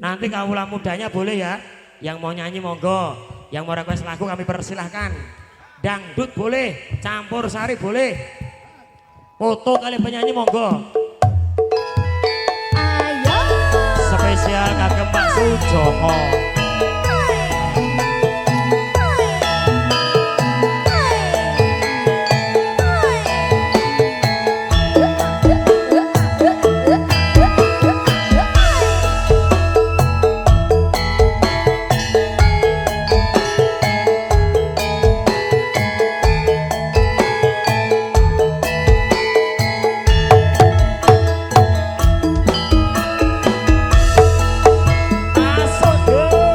Nanti kawula mudanya boleh ya. Yang mau nyanyi monggo, yang mau request lagu kami persilahkan. Dangdut boleh, campur sari boleh. Foto kali penyanyi monggo. Ayo. Spesial kagem Pak Sujoko. Masuk.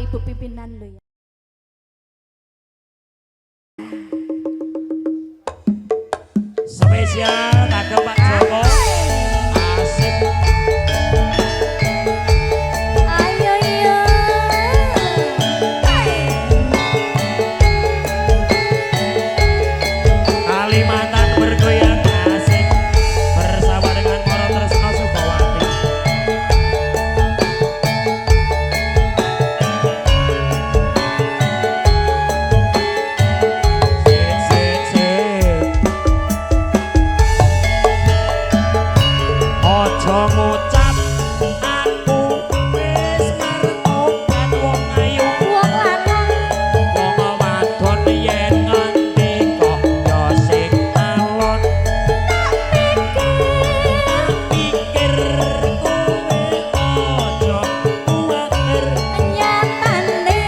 Ibu pimpinan lho ya. Spesial kagem Pak Joko. Asik. Ayo yo. Kalimantan bergoyang asik bersama dengan Moro Tresno Sukawati. Sik sik sik. Aja ngucap aku wis martobat wong ayu. Wong lanang Wong wadon yen ngendika ya sing alon pikir kowe aja kuwatir. Nyatane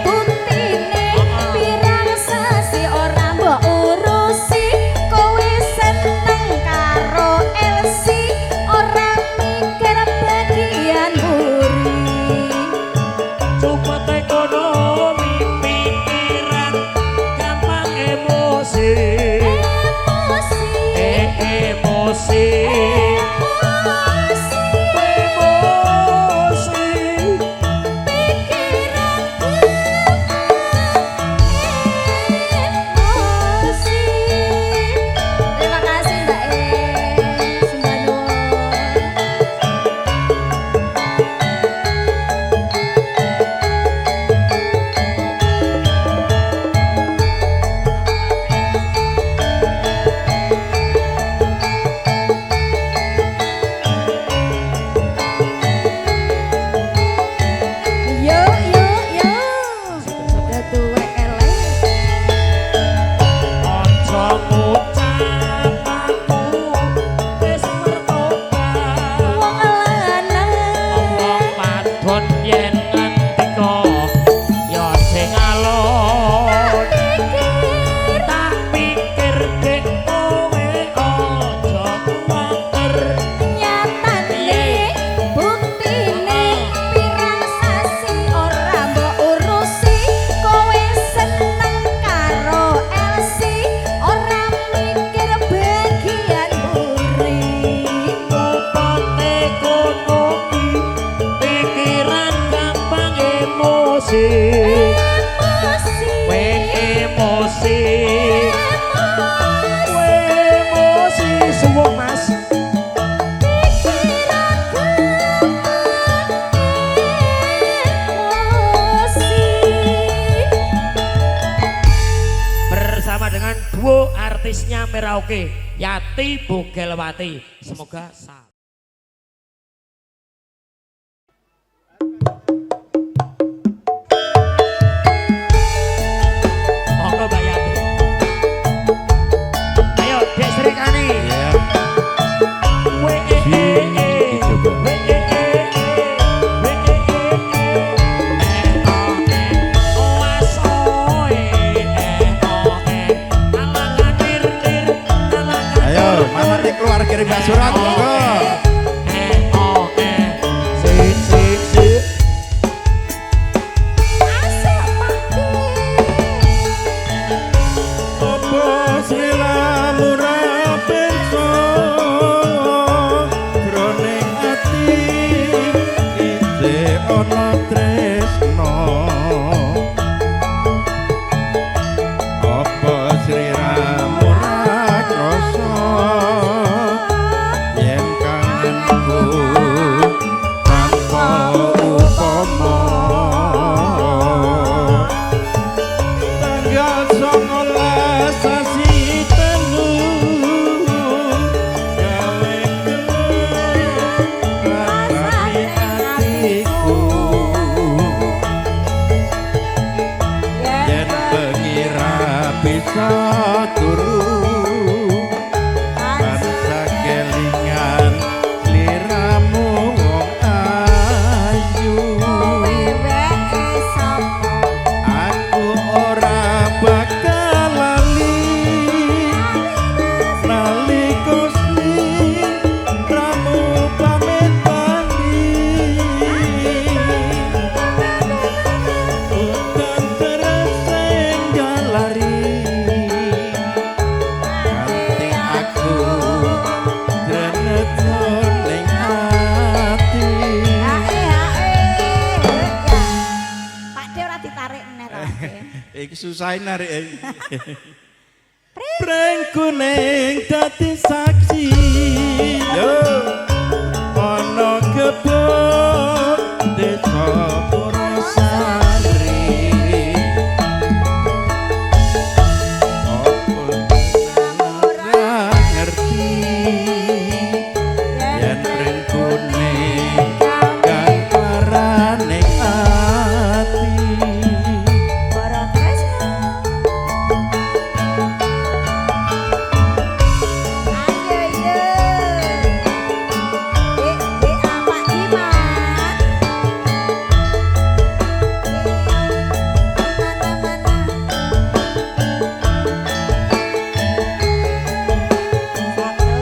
buktine pirang sasi ora mbok urusi, kowe seneng karo Elsi ora mikir bagian mburi. Cepet ekonomi pikiran gampang emosi. Emosi. Emosi. Emosi. Emosi. Pikiran emosi. Terima kasih Mbak E. Sembah nuwun. Yo yo yo. Sudah tuwek elek. Aja ngucap aku wis mertobat. Wong lanang Wong wadon yen ngendika ya sing alon. pikir Tak pikir dek kowe aja kuwatir. Nyatane buktine pirang sasi ora mbok urusi, kowe seneng karo Elsi ora mikir bagian mburi. Kupot ekonomi pikiran gampang emosi. Emosi. We emosi. Emosi. We emosi suwung Mas. Pikiran gampang emosi. Bersama dengan duo artisnya Merauke, Yati Bogelwati. Semoga sah. Monggo Mbak Yati. Ayo Dek Srikani. Iya. W E E E. Dicoba. W E E E. W E E E. E O E. O A S O E. E O E. Alangan tir tir. Alangan Ayo, tur, Mas tur. Ati keluarga dari Mbak Surat, monggo. E O E. Sik sik sik. Asik pasti. Apa sliramu ra pirsa jroning ati isih ana tresna. Apa sliramu ra krasa yen kangenku tanpa upama. Tanggal 19 sasi telu gawe gelo rasane atiku yen bengi ra bisa turu tansah kelingan sliramu wong ayu. Aku ora bakal lali nalika sliramu pamit bali. Iki susah narik. Pring kuning dadi saksi. Yo. Ana kebon desa Purwosari. Apa ora ngerti yen pring kuning kang larane ati. Para tresno. Ayo yo. Dek, dek apa Dimas? Mana mana. Satu.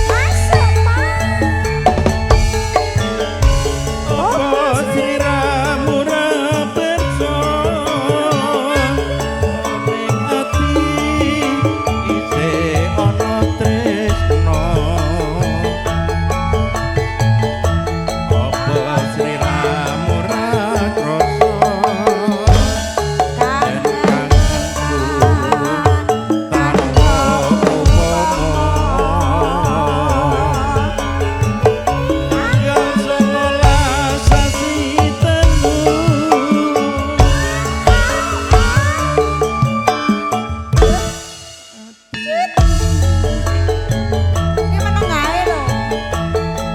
Masuk, Pak. Apa sliramu ra pirsa ning ati isih ana tresna. Apa sliramu ra krasa yen kangenku tanpa upama. Tanggal 19 sasi telu. Ini meneng ae lho.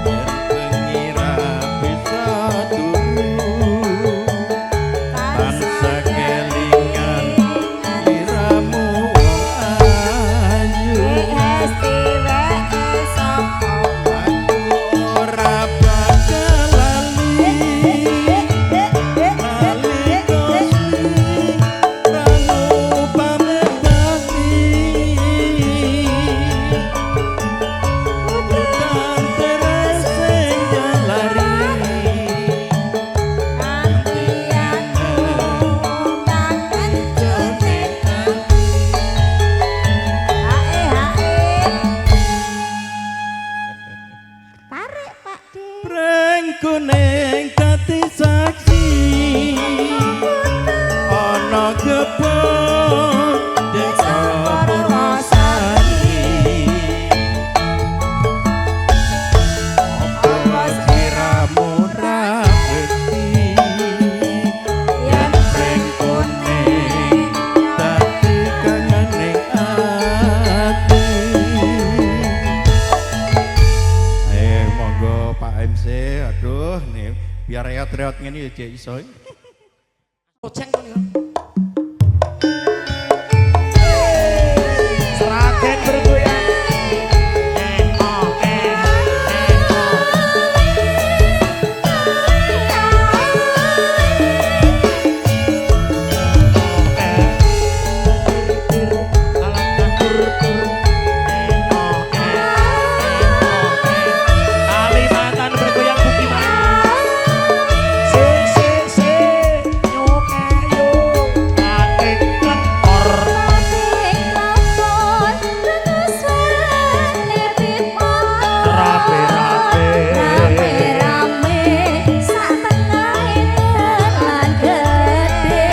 Yen bengi ra bisa turu tansah kelingan liramu wong ayu. WSTWS sapa? Aku ora bakal lali nalika sliramu pamit bali. Udan deres sing jalari. Nanti aku kangen jroning ati. Hae hae. Tarik Pak De. Pring kuning dadi saksi ana kebon desa Purwosari. Apa sliramu ra wedi yen pring kuning dadi kangening ati. Monggo Pak MC, aduh nih biar reot-reot ngene ya jek iso. Oceng to ya. Sragen bergoyang. Eh oh eh eh oh. Eh. Alam tur tur. Eh oh eh eh oh eh. Kalimantan bergoyang Budiman. Se se se nyoke yo. Kating lekor. Rape-rape. Rame-rame sak tengahe dalan gedhe.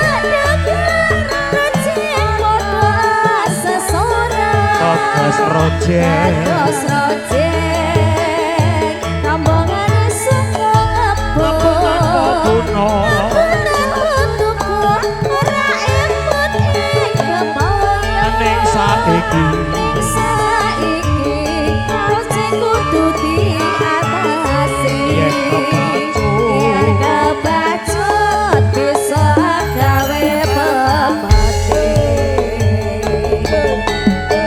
Dadak-dadak rejing padha sesora. Dados rojeng. Dados rojeng. Rombongane suka Ngebungan ngebut. kuno. Ngebungan ora emut ing kepala. Ning saiki. Ning saiki rojeng kudu diatasi. Yen kebacut. Yen kebacut bisa gawe pepati. Eh oh eh.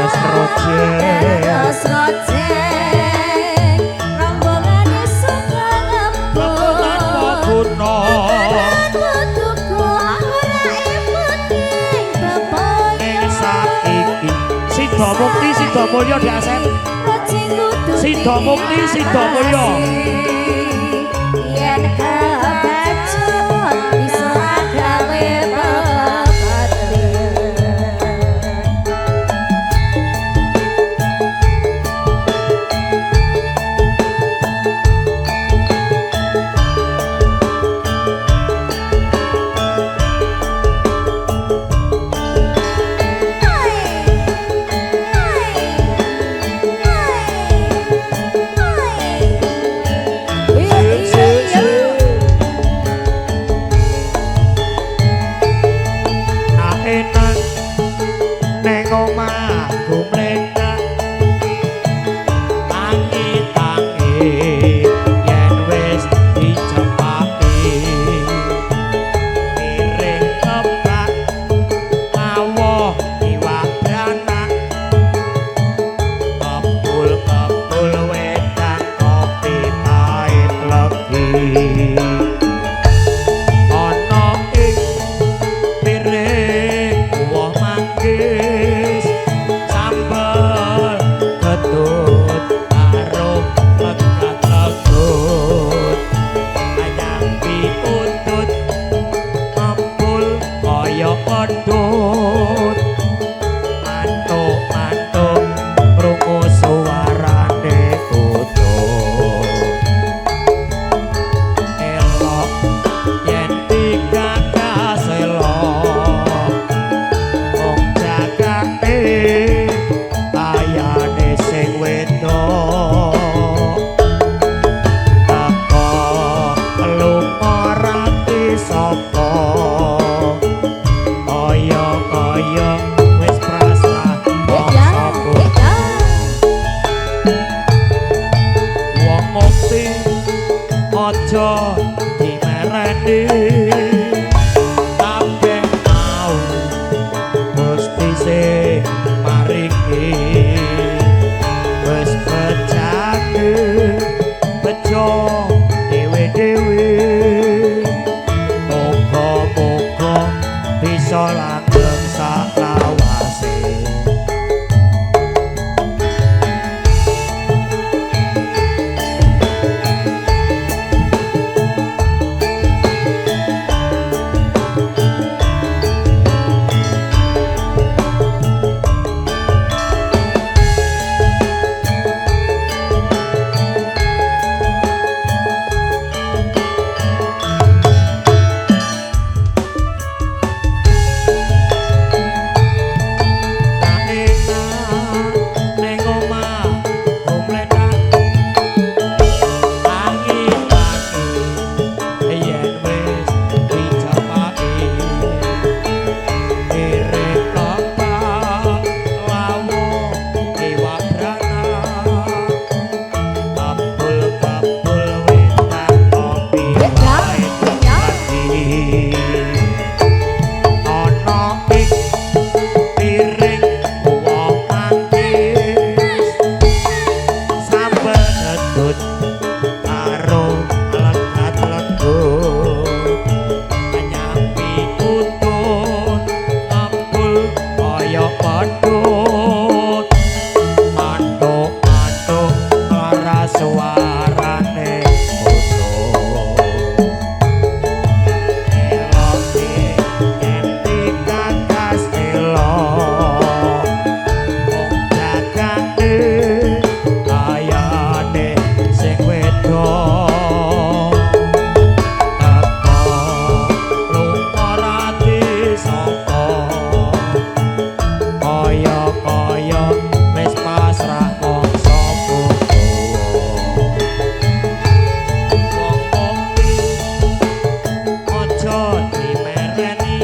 Dados rojeng. Dados rojeng. Rombongane suka Tanpa ngebul. guna. Tanpa tuku ora emut ing bebaya. Ning saiki Sida Mukti Sida Mulya Dik Asep. Rojeng kudu Sida Mukti Sida Mulya. Yen kebacut bisa gawe pepati. Enak neng omah gumletak tangi-tangi yen wis dicepaki piring kebak awoh iwak beranak kebul-kebul wedang kopi pahit legi ana ing piring woh manggis sambel ketut karo legat legut anyambi utut kebul kaya pedhut mantuk-mantuk krungu suarane utut elok yen digagas elok wong jagate ayane sing wedok teko lunga rati sapa kaya-kaya wis prasah mangsa wong mukti aja dimereni kabeh mau Gusti sing maringi wis pecake bejo dhewe-dhewe muga-muga bisa langgeng saklawase. Neng omah gumletak tangi-tangi yen wis dicepaki piring kebak lawuh iwak beranak kebul-kebul wedang kopi pahit legi ana ing piring woh manggis sambel ketut karo legat legut anyambi utut kebul kaya pedhut mantuk-mantuk lara suarane utut elok yen digagas elok wong jagane kayane sing wedok teko lunga rati sapa kaya-kaya wis pasrah mangsa putuwa wong mukti aja dimereni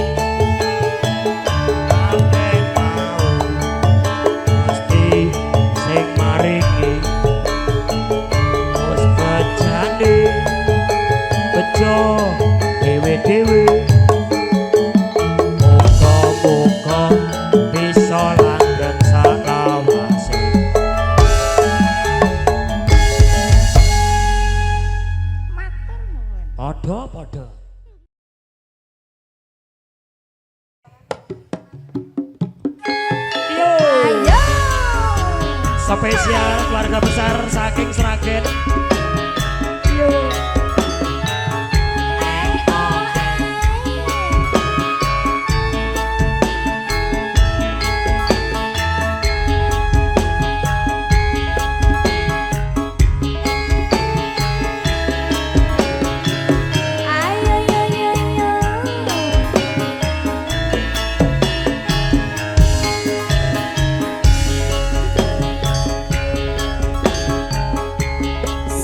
kabeh mau Gusti sing maringi wis bejane bejo dhewe-dhewe muga-muga bisa Spesial keluarga besar saking Sragen. Yo. Ayo yo yo yo.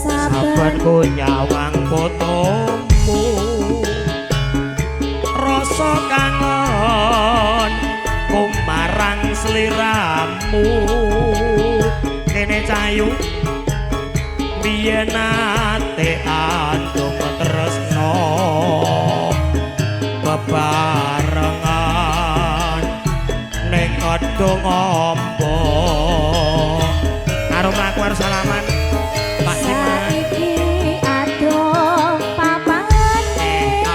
Saben ku nyawang fotomu, rasa kangen kumarang sliramu. Kene cayu biyen nate andung tresno bebarengan ning kedung ombo. Karo mlaku arep salaman Pak Dimas. Saiki adoh papane,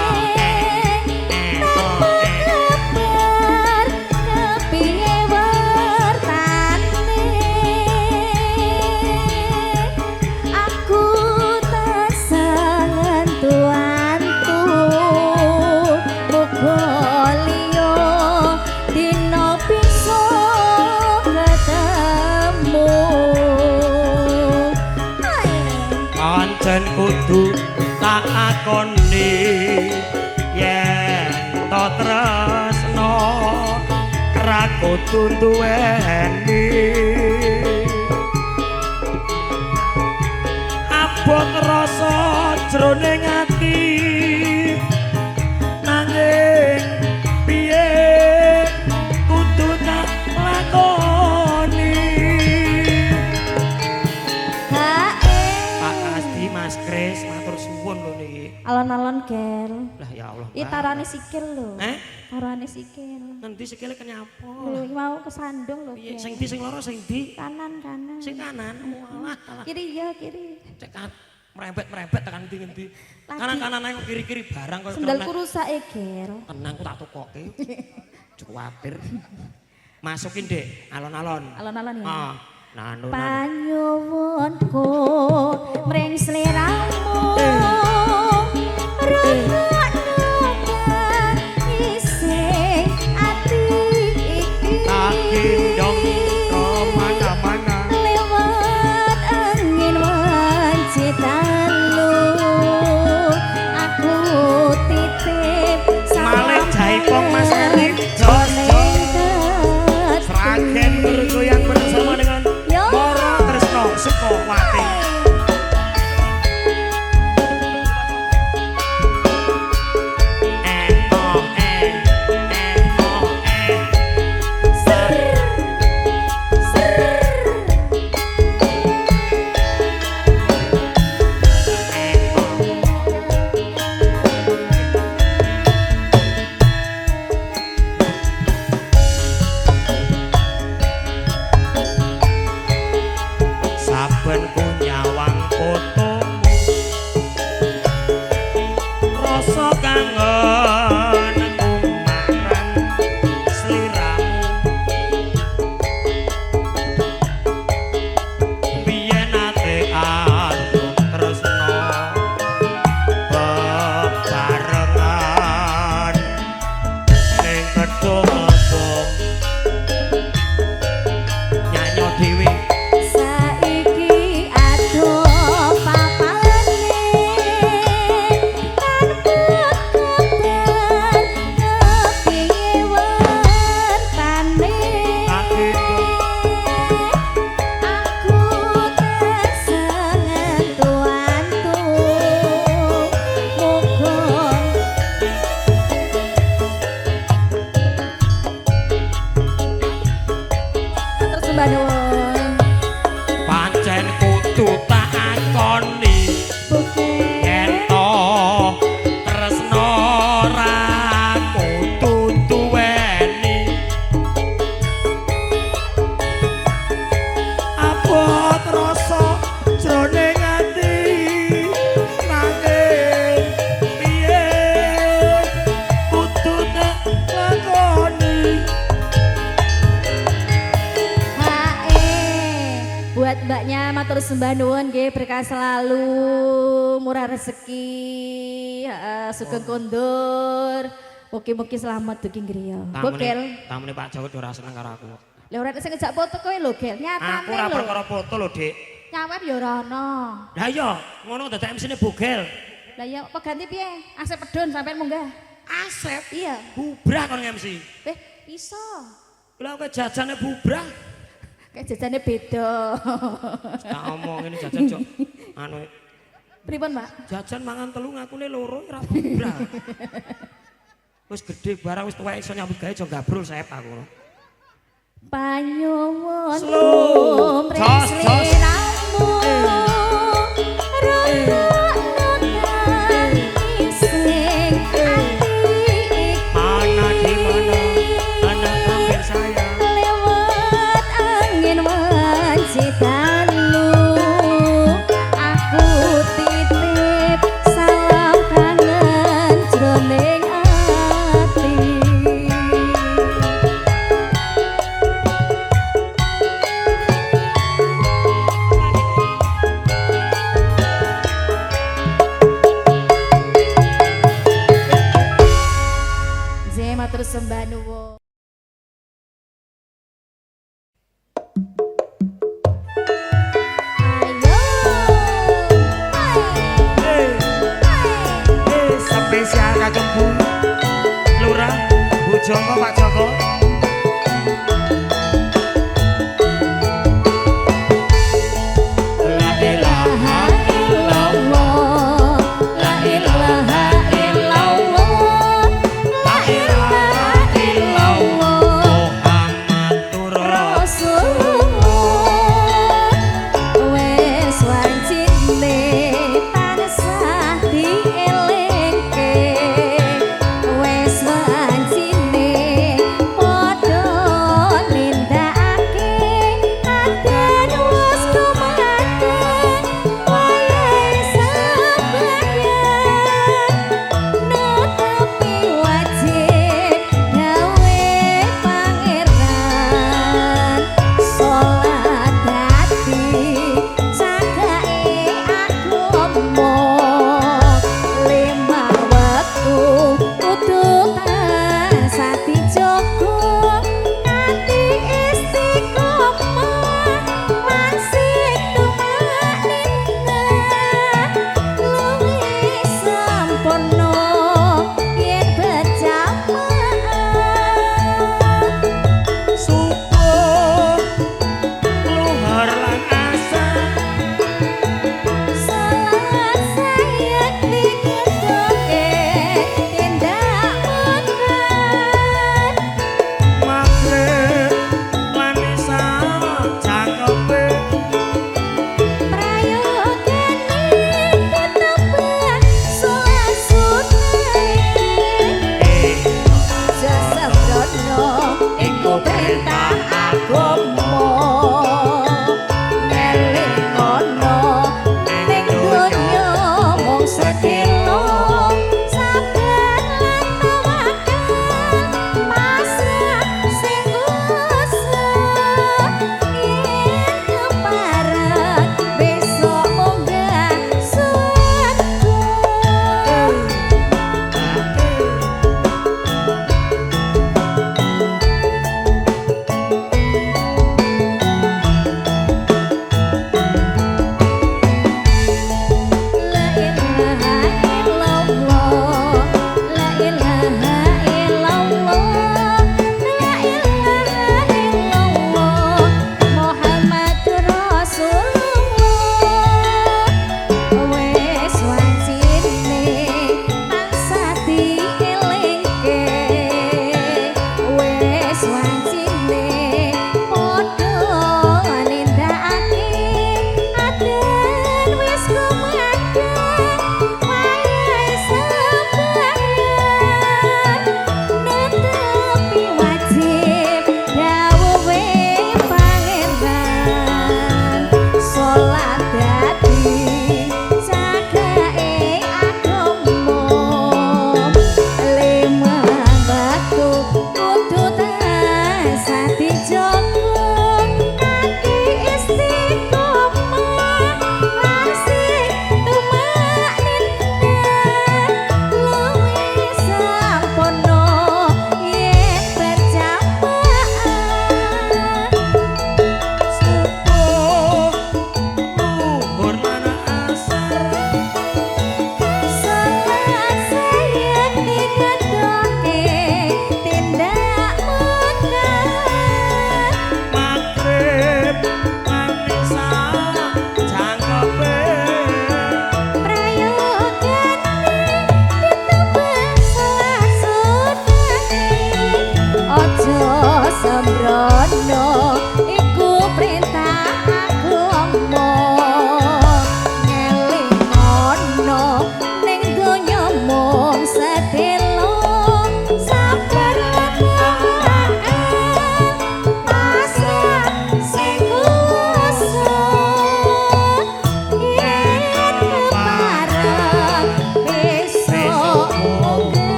kabar kepiye wertane, aku tansah ngentu-antu muga liya dina bisa ketemu. Pancen kudu tak akoni yen to tresno ra kudu duweni. Abot rasa jroning ati nanging piye kudu tak lakoni. Pak Kasdi, Mas Kris, matur suwun lho niki. Alon-alon gel. Lah ya Allah. Iki tarane sikil lho. Eh? Tarane sikil. Ngendi sikile kenyapa? Lho iki mau kesandung lho. Piye Gel. sing ndi sing loro sing ndi? Kanan kanan. Sing kanan. Walah, alah. Kiri ya kiri. Cek merembet-merembet tekan ndi-ngendi. Lagi. Kanan-kanan ae kok kiri-kiri barang koyo Sendalku rusak e gel. Tenang ku tak tukoke. Aja kuwatir. Masukin Dek, alon-alon. Alon-alon ya. Ah, nanu nanu. Panyuwunku mring sliramu rungokno isih ati iki. Tak gendong kemana-mana. Lewat angin wanci dalu aku titip Malih Jaipong Mas Eri. Jos jos. Sragen bergoyang bersama dengan Yo. Moro Tresno Sukowati. Eh oh eh eh oh eh. Ser ser. Eh oh. Saben ku nyawang fotomu rasa kangen kumarang sliramu. Biyen nate andung tresno bebarengan ning kedung obong. Nyanyo dhewe. Saiki adoh papane tanpa kabar kepiye wertane, aku tansah ngentu-antu muga. Terus mbak nuwun. Pancen kudu tak akoni yen to tresno ra kudu duweni. Abot rasa jroning ati nanging piye kudu tak lakoni. Hae. mbaknya matur sembah nuwun nggih, berkah selalu, murah rezeki, heeh, sugeng kondur. Mugi-mugi selamat dugi griya. Bogel. Tamune Pak Joko ora seneng karo aku. Lah ora sing ngejak foto kowe lho, Gel. Nyatane Aku ora lho. perkara foto lho, Dik. Nyawer ya ora ono. Lah iya, ngono dadak MC-ne bogel. Lah iya, apa ganti piye? Asep pedun sampean munggah. Asep Iya. bubrah kon MC. Eh, iso. Lah kowe jajane bubrah. Kayak jajane beda. Tak omong ini jajan jok. Anu Pripun, Pak? Jajan mangan telu ngakune loro ora bubrah. Wis gedhe barang wis tuwek iso nyambut gawe aja gabrul sep aku. Panyuwun Slow. mring Jos, jos. sliramu. Rungokno tangising ati iki. Mana di mana anak kambing saya. Lewat angin wanci dalu, aku titip salam kangen jroning ati. Nggih, matur sembah nuwun. Ayo. Eh, eh, spesial kagem Bu Lurah Bu Joko Pak Joko. La ilaha illallah, la ilaha illallah, la ilaha illallah, Muhammadur Rasulullah. Wes wancine tansah dielingke, wes wancine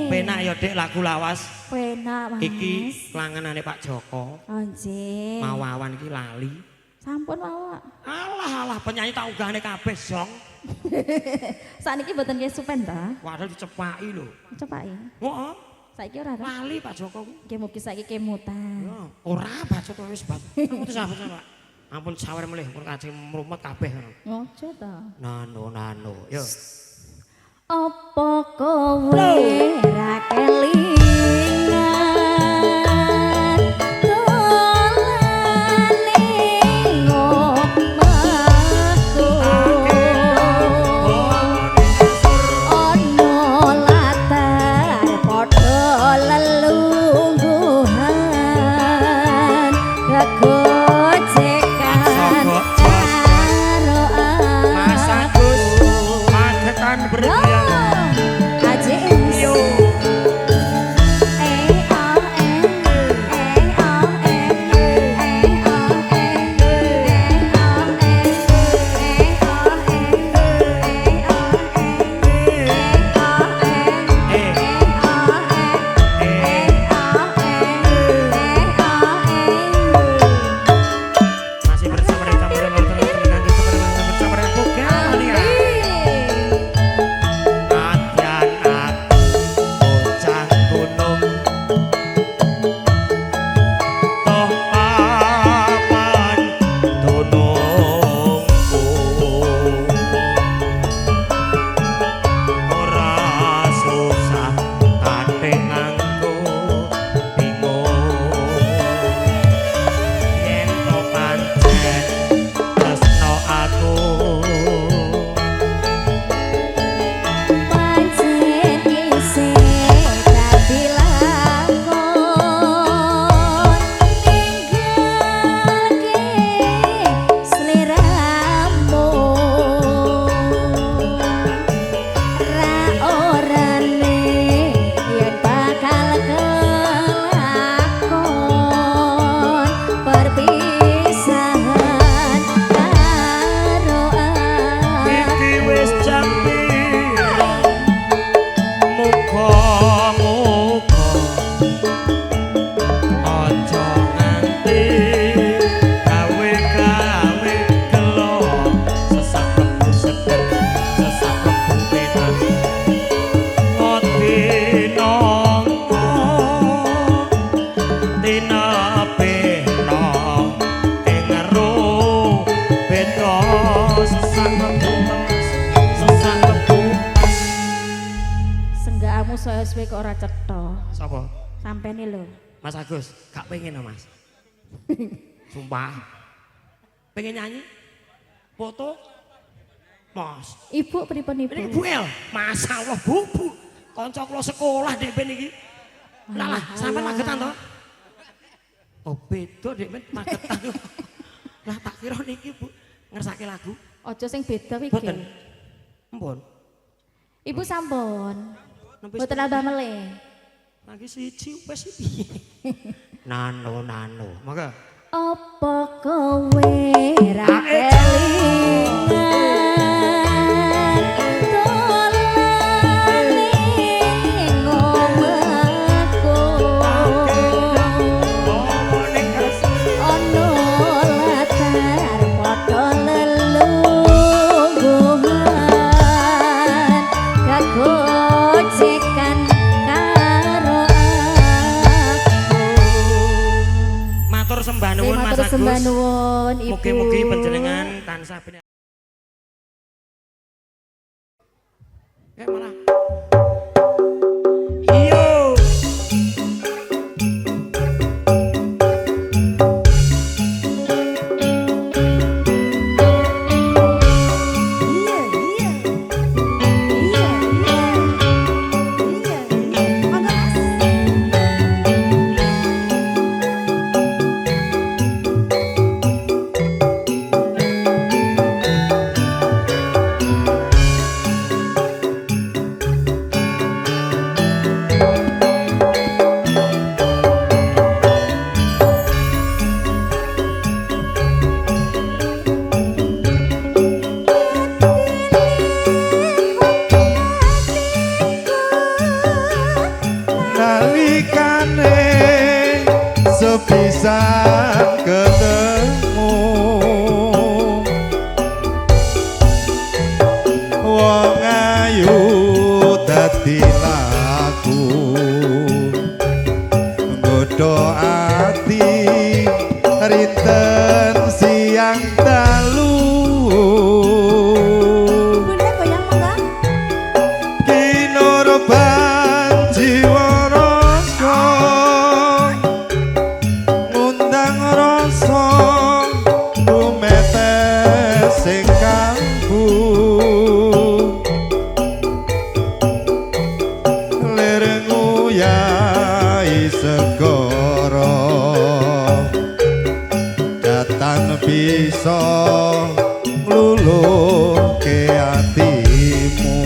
Penak ya Dik lagu lawas. Penak Mas. Iki langenane Pak Joko. Oh nggih. Mau awan iki lali. Sampun wae. Alah alah penyanyi tak unggahne kabeh song. Sakniki mboten kesupen ta? Padahal dicepaki lho. Cepaki. Heeh. Saiki ora ta? Lali Pak Joko kuwi. Nggih mugi saiki kemutan. Ya, ora bacot wis bacot. Ampun sampun Pak. Ampun sawer melih pun kajeng mrumet kabeh ngono. Ngojo ta. Nano nano. Yo. Apa kowe ra kelingan dolane ngomahku ana latar padha lelungguhan gegojekan karo Mas Agus Magetan berdiam. AJS Yo. E A N E A N E A N E A N E A N E A N E A N Eh. E A N Eh. E A N E A N. Masih bersama dengan campuran bersama dengan Vokalia. Adyan aku bocah gunung toh papan dunungku ora susah kate nganggo bingung yen to pancen tresno aku. Pancen isih dadi lakon ninggalke sliramu ra orane yen bakal kelakon perpisahan karo aku. Iki wis jam piro? Muga-muga aja nganti gawe-gawe gelo sesak lebu sedeng sesak lebu penak ngodi nangka tinapena ing ro beda sesak lebu mas sesak lebu mas. Senggakmu saya suwe kok ora cetha. Sapa? Sampene lho. Mas Agus, gak pengen no, Mas. Sumpah. Pengen nyanyi? Foto? Mas. Ibu pripun ibu? Ini Bu El, Masya Allah, Bu, Bu. Kanca kula sekolah dek ben iki. Lah lah, sampean Magetan to? Oh, beda dek ben Magetan. Lah tak kira niki Bu ngersake lagu. Aja sing beda iki. Mboten. Mpun. Ibu sampun. Nembe Mboten nambah melih. Lagi siji wis piye. Nano nano. Monggo. Apa kowe ra kelingan dolane ngomahku ana latar padha lelungguhan gegojekan karo aku. Matur sembah nuwun Mas Matur Agus. sembah nuwun Ibu. Mugi-mugi panjenengan tansah bener. Eh malah. Iyo. Iya, iya. Iya, iya. Iya, iya. Monggo, Mas. Nalikane sepisan ketemu wong ayu dadi laku nggodha ati rinten siang dalu. Bunda goyang monggo. Kinurban jiwa rasa ngundang rasa tumetes sing kalbu lir nguyai segara datan bisa ngluluhke atimu.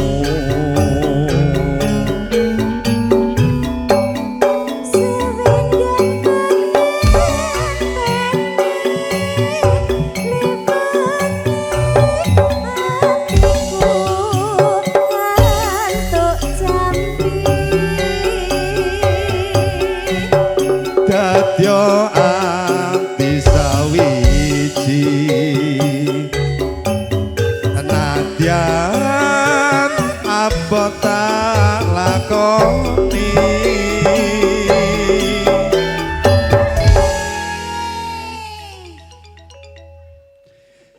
Dadya ati sawiji nadyan apa tak lakoni.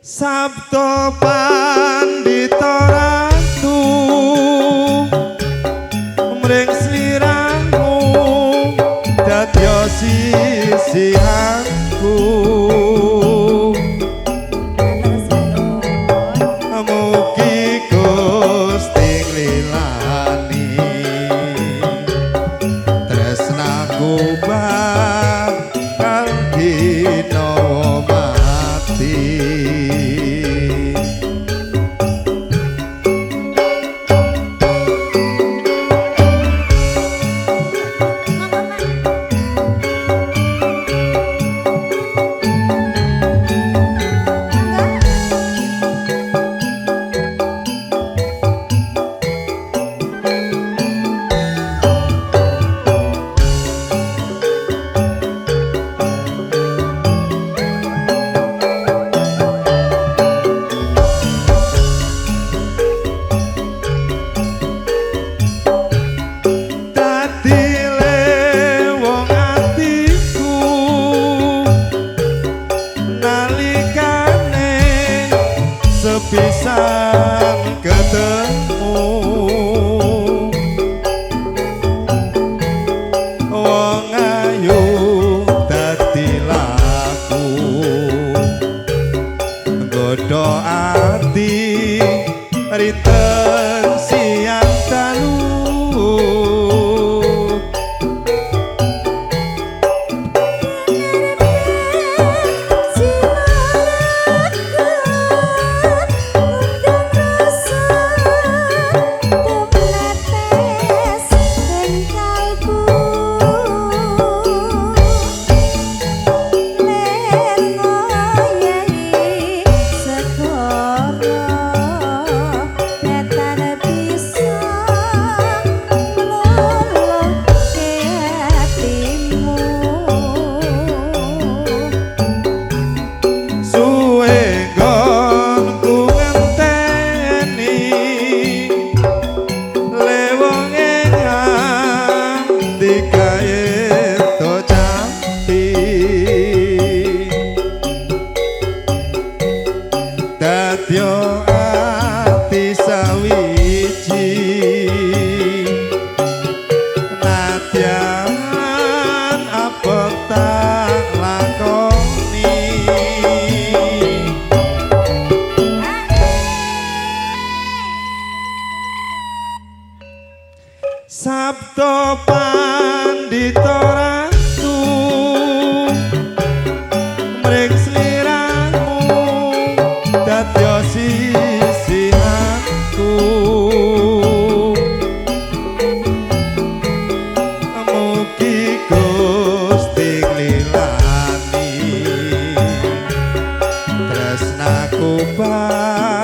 Sabda Pandita Ratu mring sliramu dadya sisihanku. Mugi Gusti nglilani tresnaku bakal dinawa mati. Sepisan ketemu wong ayu dadi laku nggodha ati rinten siang dalu. Dadya ati sawiji nadyan apa tak lakoni. Sabda Pandita Ratu mring sliramu dadya sisihanku. Mugi Gusti nglilani tresnaku bakal